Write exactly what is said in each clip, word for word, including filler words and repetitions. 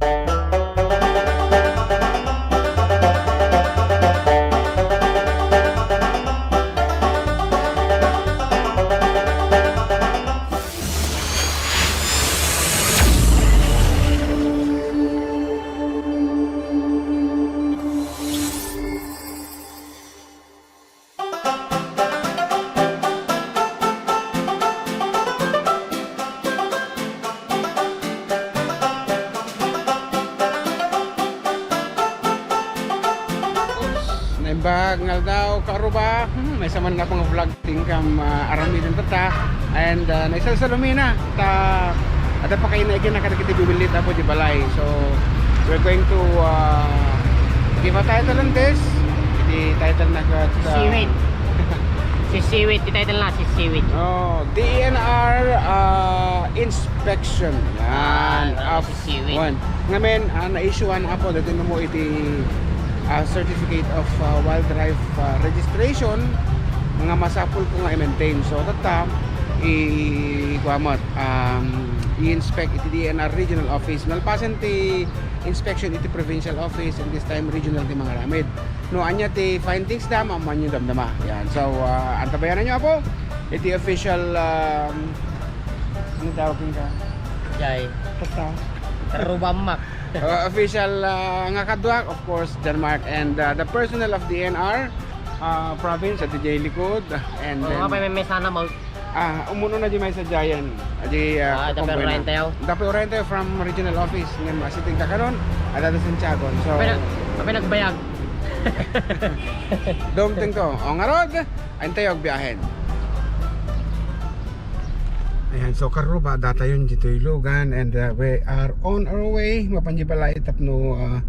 Oops, naimbag nga aldaw, karuba. Hmm, maysa man nga pang vlog, tingkam, ah, aramiden tatta. And, ah, naisalsalumina ta adda pa kainaikinna kadagiti bibillit apo di balay. So, we're going to, ah, give a title on this. Di title na kat, ah, Sisiwit. Sisiwit, di title na, Sisiwit. Oh, D E N R, ah, inspection. Yan. Ah, of Sisiwit. One. Ngamin, ah, na-issuean apo, dati mo iti, ah, certificate of, ah, wildlife, ah, registration nga masapul ko nga i-maintain. So, tatta, i-, kuamot, um, i-inspect iti D E N R regional office. Nalpasen ti inspection iti provincial office, and this time regional ti mangaramid. No, ania ti findings da, maammoanyo damdama. Yan. So, ah, antabayanan nyo, apo. Iti official, um, ano tawag ka? Jay. Basta. Karubamak. Uh, official, uh, nga kaduak, of course, John Mark, and, uh, the personnel of D N R, uh, province at D J Likod, and Oo, then, nga pa, may, may sana mag- ah, umuno na di may sa Giant. Adi, uh, Ah, Dape Oriente, oh. Dape Oriente from regional office, ngem asiting ta karon, at Santiago. So, Apay na-, apay nagbayag. Dumteng to. O, ngarud, antayo agbiahen. Ayan, so karuba, datayon ditoy lugan, and, uh, we are on our way. Mapan di balay tapno, uh,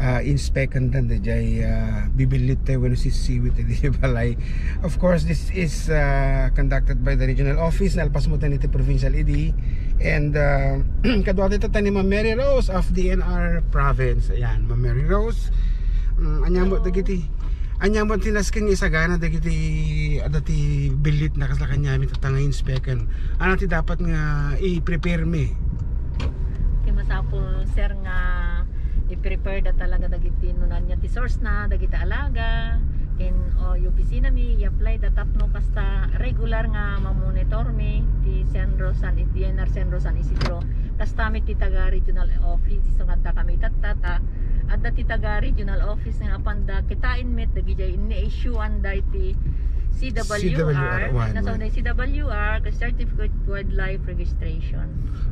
uh, inspectan dan, di jay, uh, bibillit tayo wenno sisiwit di balay. Of course, this is, uh, conducted by the regional office, nalpas mo tayo iti provincial idi. And, uh, kadwa tayo ni Ma'am Mary Rose of D N R province. Ayan, Ma'am Mary Rose. Mm, anya mo dagiti Anya mo ti nasken nga isagana dagiti, adda ti billit na kasla kaniami tatta nga inspectan. Ano ti dapat nga i-prepare mi? Ti masapul, sir, nga i-prepare da talaga dagiti no ania ti source na, dagiti alaga, ken, o, opisina mi, i-apply da tapno kasta regular nga mamonitor mi ti Centro San, D N R Centro San Isidro. Kasta mi ti taga regional office, isu nga adda kami tatta, ta adda ti taga regional office nga apanda kitaen met dagijay ini-issuean da iti C W R, C W R one, nasa C W R, ka Certificate of Wildlife Registration.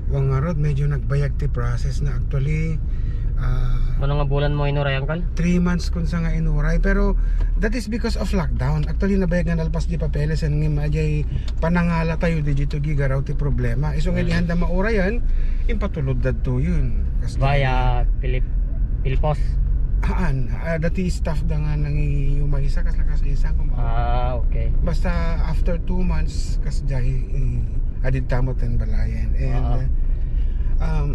Wa ngarud, medyo nagbayag ti process na actually. Ah, Mano nga bulan mo inuray, Uncle? Three months kun sa nga inuray, pero that is because of lockdown. Actually, nabayag nga nalpas di papeles, and ngem ajay panangala tayo di dito gigaraw ti problema. Isu nga Mm. di handa maurayan, impatulod dadtoyon. Kas Via Pilip-, Pilpos. Haan, ah, dati staff da nga nangiumaysa, kas lakas isa, kung Ah, okay. Basta after two months, kas jay, eh, adid tamo ten balayan. And, Oo. um,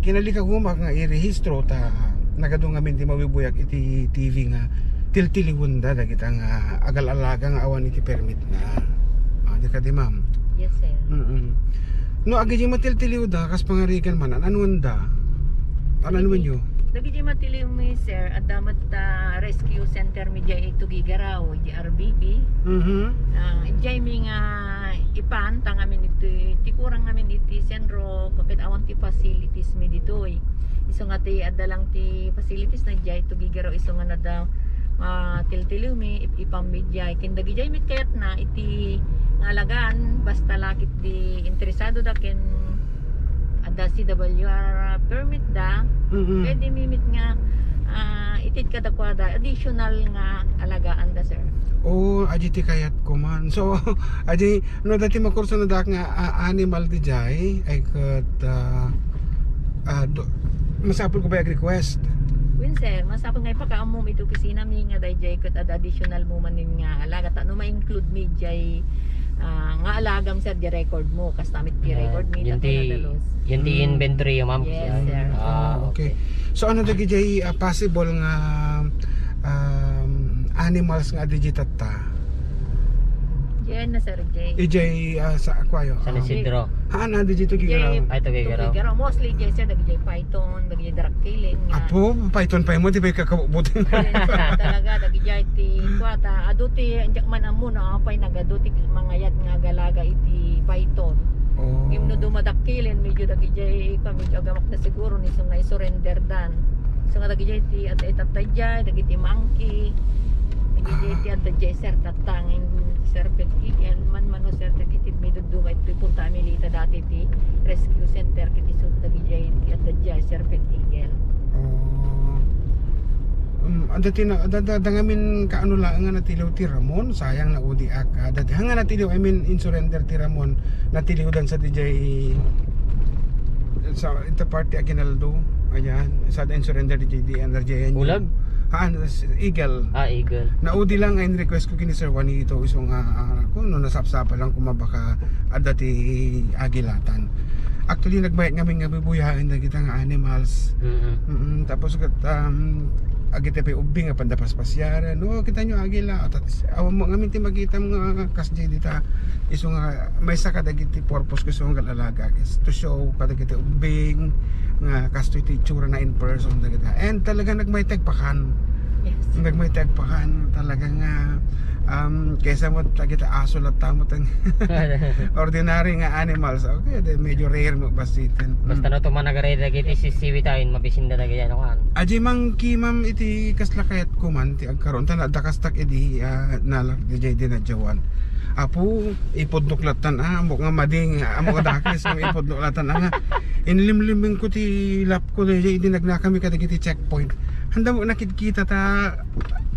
kinalikagumak nga irehistro ta nagadu ngamin ti mabibuyak iti T V nga tiltiliwenda dagita nga agal-alaga nga awan iti permit na. Ah, di kadi, ma'am? Yes, sir. Mm-mm. No, agidi matiltiliwda, kas pangarigan man, an-anuenda? An-anuenyo? Dagiti matiliw mi, sir, adda met ta rescue center mi diay Tugigaraw, di R B B. Mhm. Ah, diay mi nga ipan, ta ngamin iti, ti kurang ngamin iti sentro, ket awan ti facilities mi ditoy. Isu nga ti adda lang ti facilities na diay Tugigaraw, isu nga nadda, ah, tiltiliw mi, ip-, ipan mi diay. Ken dagijay met kayatna iti nga alagaan, basta lakit ti interesado da ken adda C W R permit da, Mm-mm. pwede mi met nga, ah, itid kadakuada additional nga alagaan da, sir. Oh, adi ti kayat ko man. So, adi, no, dati makurso na dak nga, ah, animal di jay, ay ket, ah, ah, do, masapul ko ba ag-request? Wen, sir, masapul nga ipakaammo mi iti opisina mi nga dayjay ket ad-, additional mo manen nga alaga. Ta no ma-include mi jay, ah, nga alagam, sir, di record mo. Kasta met ti Ah, record mi, yun ta ti, nadalus. Yun ti Mm. inventory, ma'am. Yes, sir. Ah, Ah, okay. okay. So, ano dagiti, ah, possible nga, um, animals nga adda ditoy tatta? Diay na, Sir Jay. Ijay, ah, sa, ako ayo. San Isidro. Haan, ah, di dito Jay, gigaraw. Ay, ito gigaraw. Ito gigaraw. Mostly, Jay, sir, dagijay python, dagijay drug killing, nga. Apo, python pa mo, di ba ikakabubutan? Yes, talaga, dagijay ti, kuwata, adu ti, anjak man ammo, no, apay nagadu ti mangayat nga agalaga iti python. Oh. Ngem no dumadakkilen, medyo dagijay, kuwa, medyo agamak na siguro, ni isu nga isurrender dan. Isu nga dagijay ti, at, at, at, dagiti monkey, dagijay ti, at, dagijay, sir, tattangin, serpent eagle, man, man, no, sir, dagiti, may dudunga, iti punta, Amelita, dati, ti rescue center, kiti, sud, dagijay, ti, at, dagijay, serpent eagle. Oh. Um, adda ti na, adda, adda, adda ngamin kaano laeng nga natiliw ti Ramon, sayang naudi ak. Adda ti, hanga natiliw, I mean, in surrender ti Ramon, natiliw dan sa dijay, sa ita parte Aguinaldo. Ayan, sa in surrender dijay, di, ano, dijay, yan. Ulag? Haan, s-, Eagle. Ah, Eagle. Naudi lang, ay, in request ko kini Sir Juanito, isu nga, ah, kuno nasapsapa lang kung mabaka adda ti agilatan. Actually, nagmayat ngamin nga bibuyaen dagita nga animals. Mm-mm. Mm, tapos ket, um, agiti pay ubing nga panda paspasiaran. No, kita nyo, agila. Tat-, awan mo ngamin ti magitam nga kas di dita. Isu nga, maysa kadagiti purpose ko isu nga agalaga is to show kadagiti ubing nga kastoy ti itsura na in person dagita. And talaga nagmayat ti agpakan. Yes. Nagmayat ti agpakan. Talaga nga, um, kaysa mo dagiti aso latta mo tang ordinary nga animals. Okay, di medyo rare mo basiten. Basta no tumanag dagiti sisiwit ay mabisinda dagiti ano kan. Aji monkey, ma'am, iti kasla kayat ko man ti agkaron. Tan adda kastak idi, ah, nalak dijay dinadyawan. Apo, ipudnok latan, ah, amo nga mading, amo nga dakes, nga ipudnok latan, ah, nga. Inlimlimen ko ti lap ko dijay, idi nagnakami kadagiti checkpoint. Handa mo nakidkita ta,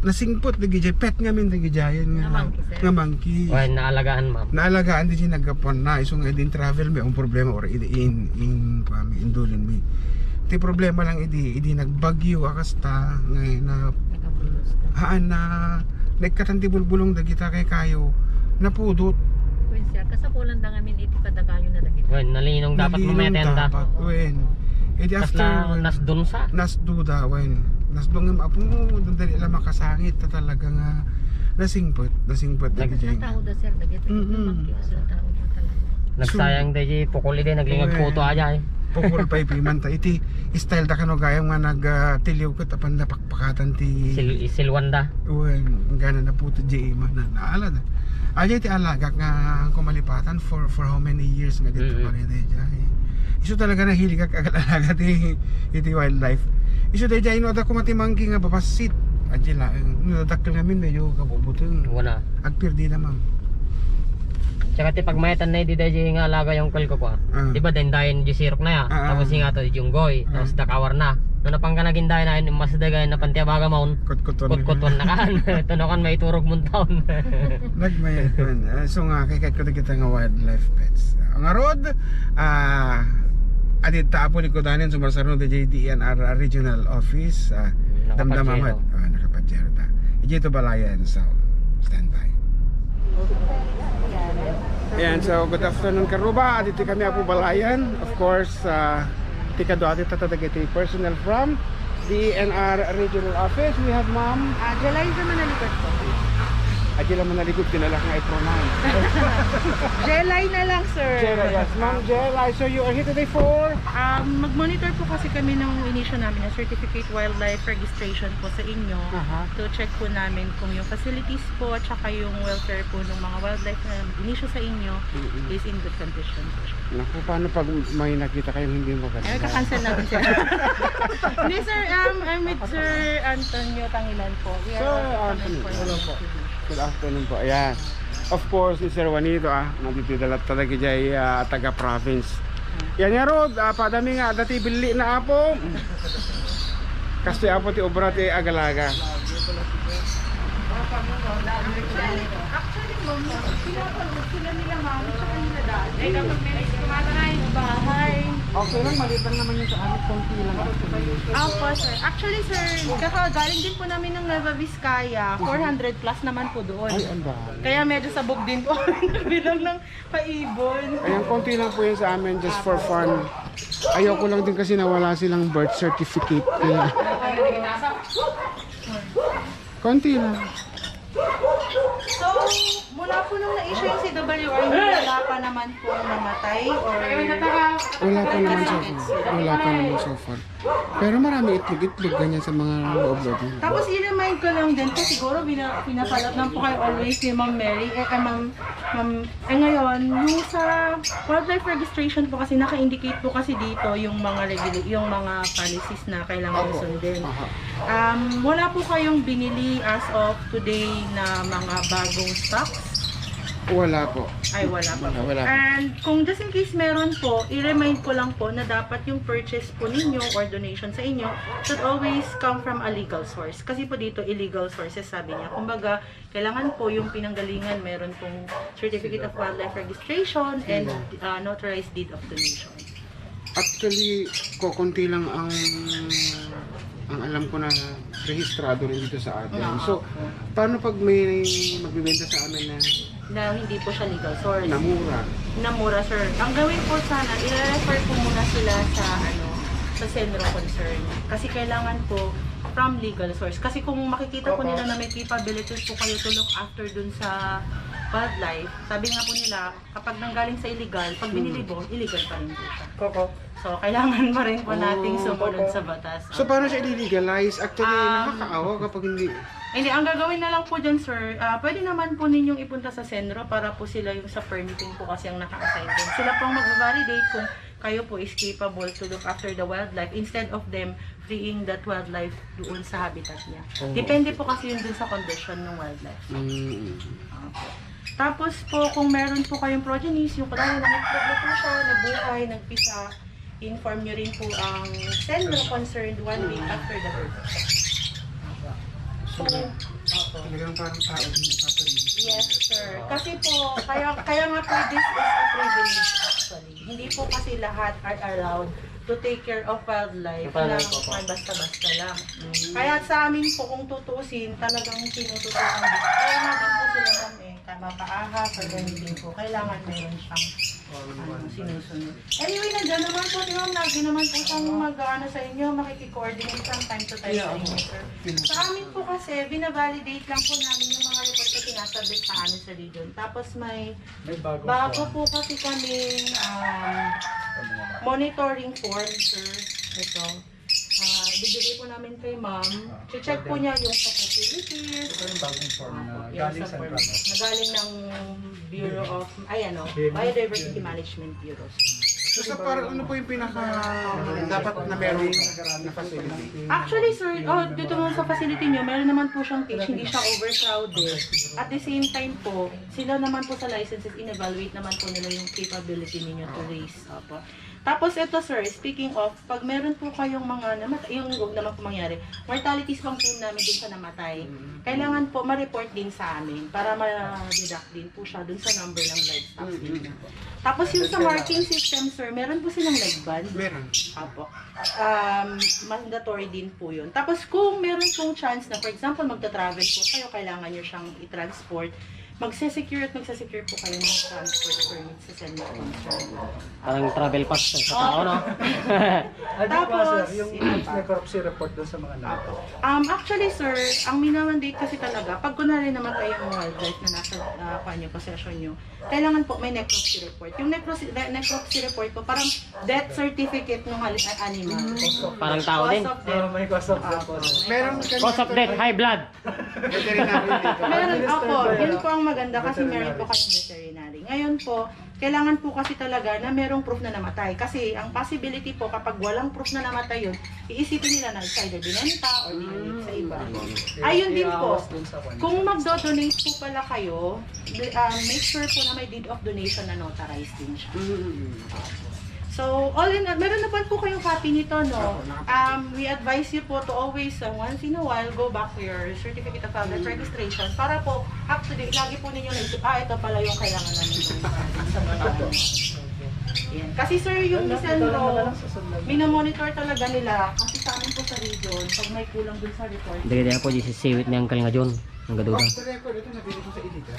nasingpet dagijay, pet ngamin dagijayan nga, nga monkey, sir. Nga monkey. Wen, naalagaan, ma'am. Naalagaan dijay naggapuan na, isu nga idin travel mi, ang problema, or idi in, in, kami, indulin mi. Ti problema lang idi, idi nagbagyo, a kasta, nga na, Nakabulos na. Haan na, naikkatan ti bulbulong dagita kay kayo, napudot. Wen, sir, kasapulan da ngamin iti kadakayo na dagita. Wen, nalinong dapat. Nalinong mameten da. Dapat, wen. Iti after, na, wen, nasdon sa? Nasdo da, wen. Nasdo nga, apo, dali lang makasangit ta talaga nga nasingpet, nasingpet dagiti. Nagtao da, sir, dagiti. Mm-mm. Nagtao da talaga. Nagsayang da iti pukol idi, naglingag puto aja, eh. Pukol pay piman ta iti style da kano gayam nga nag, ah, tiliw ket apan napakpakatan ti sil-, silwan da. Wen, gana na puto di imana. Naala da. Aja iti alagak nga kumalipatan for, for how many years nga dito. Mm-mm. Pare de, ja, eh. Isu talaga nahilig ak agalaga ti, iti wildlife. Isu dayjay no adda koma ti monkey nga babassit. Aja laeng. No dakkel ngamin medyo kabubuteng. Wala. Agpirdi na, ma'am. Tsaka ti pagmaetan na idi dayjay nga alaga yung kalko ko, ah. Ah. Di ba, dayn-dayn di sirok na ya. Ah, ah. Tapos yung ato di junggoy. Ah. Tapos dakawar na. No, napangka naging dayn na, mas dagay na panti abaga maun. Kutkuton. Kutkuton na kan. Tunukan maiturog mun taon. Nagmayat man. Ah, so nga, kay kat ko kita nga wildlife pets. Ang arod, ah, adit ta apo ni Kudanin, sumarsarno di J D N R Regional Office. Ah, damdama met. Ah, nakapajero ta. Ijay to balayan, so, stand by. Ayan, so good afternoon, Karuba. Adito kami apo balayan. Of course, ah, ti kadua ti tatadagiti personnel from D E N R Regional Office. We have Ma'am. Ah, Jelay sa Manaligot po. Ah, Jelay Manaligot, kinalak nga i-pronounce. Jelay na lang, sir. Jelay, yes. Ma'am Jelay, so you are here today for? Um, mag-monitor po kasi kami ng inisyu namin na certificate wildlife registration po sa inyo. Aha. To check po namin kung yung facilities po at saka yung welfare po ng mga wildlife na inisyu sa inyo. Mm-mm. Is in good condition po siya. Naku, paano pag may nakita kayong hindi maganda? Ay, kakancel natin siya. Hindi, sir. Um, I'm with Sir Antonio Tangilan po. We are Sir also coming Antonio. For the investigation. Good afternoon po. Ayan. Of course, ni Sir Juanito, ah, nandito dalat talaga dyan, ah, taga-province. Yan nga, Rod, ah, padami nga, dati bili na apo. Kastoy apo ti obra ti agalaga. Actually, ma'am, pinapanood sila nila, ma'am, tsaka nila dati. Eh, kapag may miss, kumatanay. Bahay. Okay lang, maliit lang naman yung sa amin, konti lang. Opo, sir. Actually, sir, kakagaling din po namin ng Nueva Vizcaya. Four hundred plus naman po doon. Ay, ang dami. Kaya medyo sabog din po ang bilang ng paibon. Ayan, konti lang po yun sa amin, just for fun. Ayoko lang din kasi nawala silang birth certificate. Konti lang. So, Wala po nung na-issue yung C W R, wala pa naman po namatay or Wala pa naman so far. Wala pa naman so far. Pero marami itlog-itlog, ganyan sa mga loob-loob nila. Tapos i-remind ko lang din po, siguro bina-, pinapalat lang po kayo always ni Ma'am Mary, eh, eh, Ma'am, Ma'am, eh, ngayon, yung sa wildlife registration po kasi naka-indicate po kasi dito yung mga regula-, yung mga policies na kailangan Opo. sundin. Aha. Um, wala po kayong binili as of today na mga bagong stocks? Wala po. Ay, wala pa Wala, po. wala pa. And kung just in case meron po, i-remind ko lang po na dapat yung purchase po ninyo or donation sa inyo should always come from a legal source. Kasi po dito, illegal sources, sabi niya. Kumbaga, kailangan po yung pinanggalingan, meron pong Certificate of Wildlife Registration and, uh, notarized deed of donation. Actually, kokonti lang ang, ang alam ko na rehistrado rin dito sa atin. Oo. So, paano pag may magbebenta sa amin na Na hindi po siya legal source. Namura? Namura, sir. Ang gawin po sana, i-refer po muna sila sa, ano, sa Senro concern. Kasi kailangan po from legal source. Kasi kung makikita po Opo. nila na may capabilities po kayo to look after dun sa wildlife, sabi nga po nila, kapag nanggaling sa illegal, pag binili Hmm. mo, illegal pa rin po siya. Koko. So, kailangan pa rin po nating Oh, sumunod koko. sa batas. So, paano siya i-legalize? Actually, Um, nakakaawa kapag hindi. Hindi, ang gagawin na lang po dyan, sir, ah, pwede naman po ninyong ipunta sa Senro para po sila yung sa permitting po kasi ang naka-assign din. Sila po ang magva-validate kung kayo po is capable to look after the wildlife instead of them freeing that wildlife doon sa habitat niya. Oo. Depende po kasi yun dun sa condition ng wildlife. Mm. Opo. Tapos po, kung meron po kayong progenies, yung kunwari nangitlog na po siya, nabuhay, nagpisa, inform nyo rin po ang sender concerned one week after the birth. Opo. So, Opo. talagang parang tao din ipapamilya. Yes, sir. Kasi po, kaya, kaya nga po, this is a privilege actually. Hindi po kasi lahat are allowed to take care of wildlife Wildlife, na opo. basta-basta lang. Mm. Kaya sa amin po, kung tutuusin, talagang tinututukan din. Kaya nga din po sila kami, kamapaahas or anything po, kailangan meron siyang, ano, sinusunod. Anyway, nandiyan naman po si ma'am, lagi naman po siyang mag-ano sa inyo, makikipag-coordinate from time to time sa inyo, sir. Sa amin po kasi, binavalidate lang po namin yung mga report na sinasubmit sa amin sa region. Tapos may May bagong bago form. po kasi kaming, um, monitoring form, sir. Ito. Ah, bibigay po namin kay ma'am. Ah, Che-check po pwede. niya yung sa facilities. Ito yung bagong form na Opo, yung galing sa sa form. province. Na galing ng Bureau of, ay ano, Biodiversity Management Bureau. So, sa parang ano po yung pinaka dapat na meron na facility? Actually, sir, oh, dito naman sa facility nyo, meron naman po siyang cage, hindi siya overcrowded. At the same time po, sila naman po sa licenses, in-evaluate naman po nila yung capability ninyo to raise. Opo. Tapos ito, sir, speaking of, pag meron po kayong mga namat-, yung huwag naman po mangyari, mortalities po ang claim namin dun sa namatay. Mm. Kailangan po ma-report din sa amin para ma-deduct din po siya dun sa number ng livestock Mm, mm. ninyo. Tapos yung sa marking system, sir, meron po silang leg band. Meron. Apo. Um, mandatory din po yun. Tapos kung meron pong chance na, for example, magta-travel po kayo, kailangan nyo siyang i-transport, magse-secure at magse-secure po kayo ng transport permit sa Senate concern. Parang travel pass sa tao, no? Ano po, sir, Tapos, yung yun pa. necropsy report doon sa mga namatay? Apo. Um, actually, sir, ang minamandate kasi talaga, pag kunwari namatay yung wildlife na nasa, ah, kwan nyo, possession nyo, kailangan po may necropsy report. Yung necropsy, ne-, necropsy report po, parang death certificate ng hal-, ah, animal. Parang tao din. Cause of death. Ah, may cause of death po, Apo. sir. Meron Cause of death, high blood. Veterinary dito. Meron, Administer opo, ba yun yan? po ang maganda kasi meron Veterinary. po kayong veterinary. Ngayon po, kailangan po kasi talaga na merong proof na namatay. Kasi ang possibility po, kapag walang proof na namatay yun, iisipin nila na it's either binenta or dinonate sa iba. Mm. Ayun din po, Iawas dun sa kanya. kung magdo-donate po pala kayo, ah, make sure po na may deed of donation na notarized din siya. Mm. So, all in all, meron naman po kayong copy nito, no? Opo, naka- Um, we advise you po to always, uh, once in a while, go back to your certificate of founder Mm. registration para po, actually, lagi po ninyo naisip, "Ah, ito pala yung kailangan namin gawin para dun sa mga Opo. ano." Yan. Kasi, sir, yung Wala, Senro, wala, wala, susunod na. minamonitor talaga nila. Kasi sa amin po sa region, pag may kulang dun sa report, Dali-dali ako, di sisiwit ni Uncle nga John. Ang gaduda. Off the record, ito nabili ko sa illegal.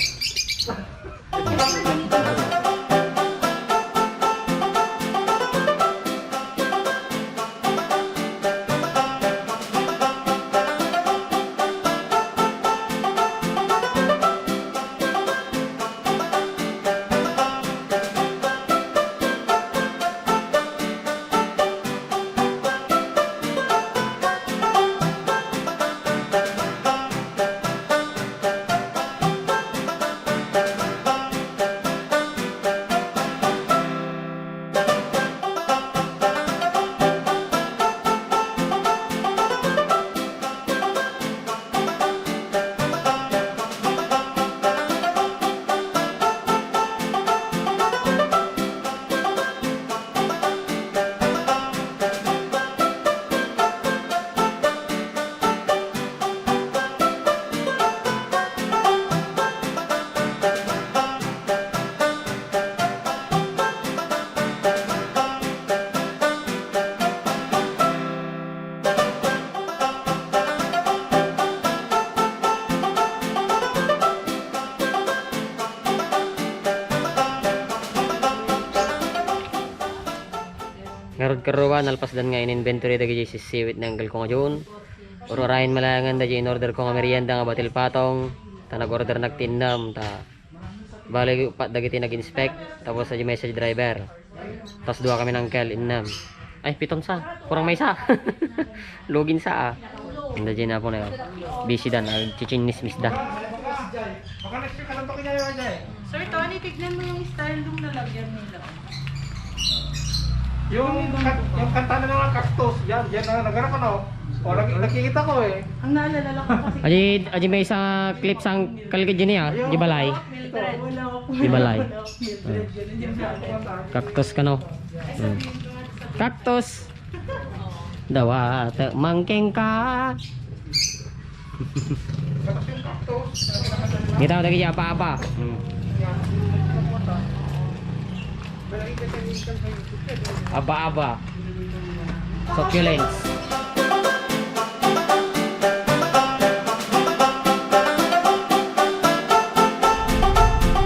Pero ba, nalpasdan nga in-inventory dagiti sissiwit ni Uncle ko nga Jun. Ur-urayen malayangan dagiti in-order ko nga merienda nga batil patong. Ta nag-order nak ti innem, ta bali, pat dagiti nag-inspect, tapos sa message driver. Tapos dua kami ni Uncle, innem. Ay, piton sa. Kurang maysa. Lugin sa, ah. Anda dyan na po na yun. Busy dan, ah, chichinismis da. Sir Tony, tignan mo yung style nung lalagyan nila. Yung, kan- yung kanta na mga Cactus, yan, yan na naganap, ano? O, nag- nakikita ko eh. Ang naalala lang ko kasi Aji, aji maysa clip sang kaligid dyan niya, di balay. Mildred. Di balay. Mildred, yun yung Cactus kano? Hmm. Cactus. Dawat, mangkeng ka. Kita mo dagiti aba-aba. Hmm. Aba-aba. Succulents.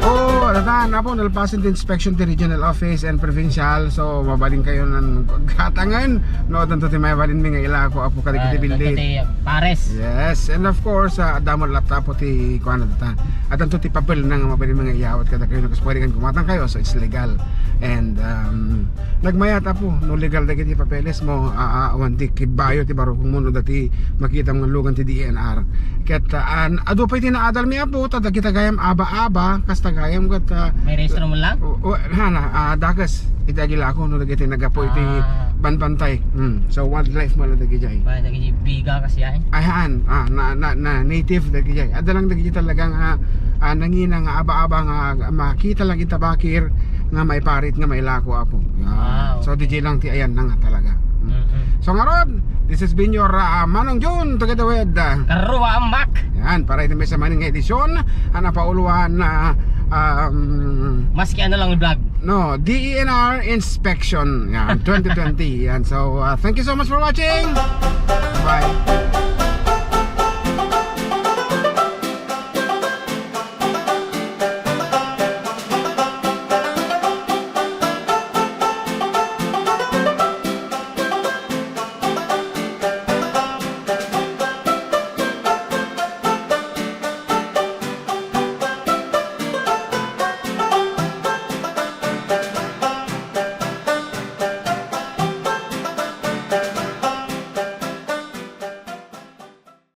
Oh, ano ta, napo, nalpasen ti inspection ti regional office and provincial. So, mabalin kayo ng pagkatangan. No, tanto ti mabalin mi nga ilako, apo, kadagiti Ah, building. Dagiti pares. Yes, and of course, ah, adda met latta apo ti kuan na ta. At tanto ti papel na nga mabalin mi nga iyawat kada kayo, no, kasi pwede kan kumatang kayo, so it's legal. And, um, nagmayat apo, no legal dagiti papeles mo, ah, ah, awan ti kibayo ti barukong mo, no dati makita mo nga lugan ti D E N R. Ket, ah, an-, adu pay ti naadal mi apo, ta dagita gayam aba-aba, kasta gayam ket, ah, May rehistro mo lang? O, o, hana, ah, dakes iti agilako no dagiti nagapu iti Ah. banbantay. Hmm. So, wildlife mo lang dagiti jay. Ba, dagiti biga kasi ay. Ay, haan. Ah, na, na, na native dagiti jay. Adda lang dagiti talagang, ah, ah, nangina nga aba-aba nga makita lang ita bakir nga maiparit nga mailako apo. Ah, Ah, so, okay. D J lang ti ayan na nga talaga. Hmm. Mm-mm. So, ngarud, this has been your, ah, Manong Jun together with, ah, Karua Amak. Yan, para iti may samanin nga edisyon, ang napauluan na, um, Maski ano lang vlog. No, D E N R inspection. Yan, twenty twenty. Yan. So, uh, thank you so much for watching. Bye.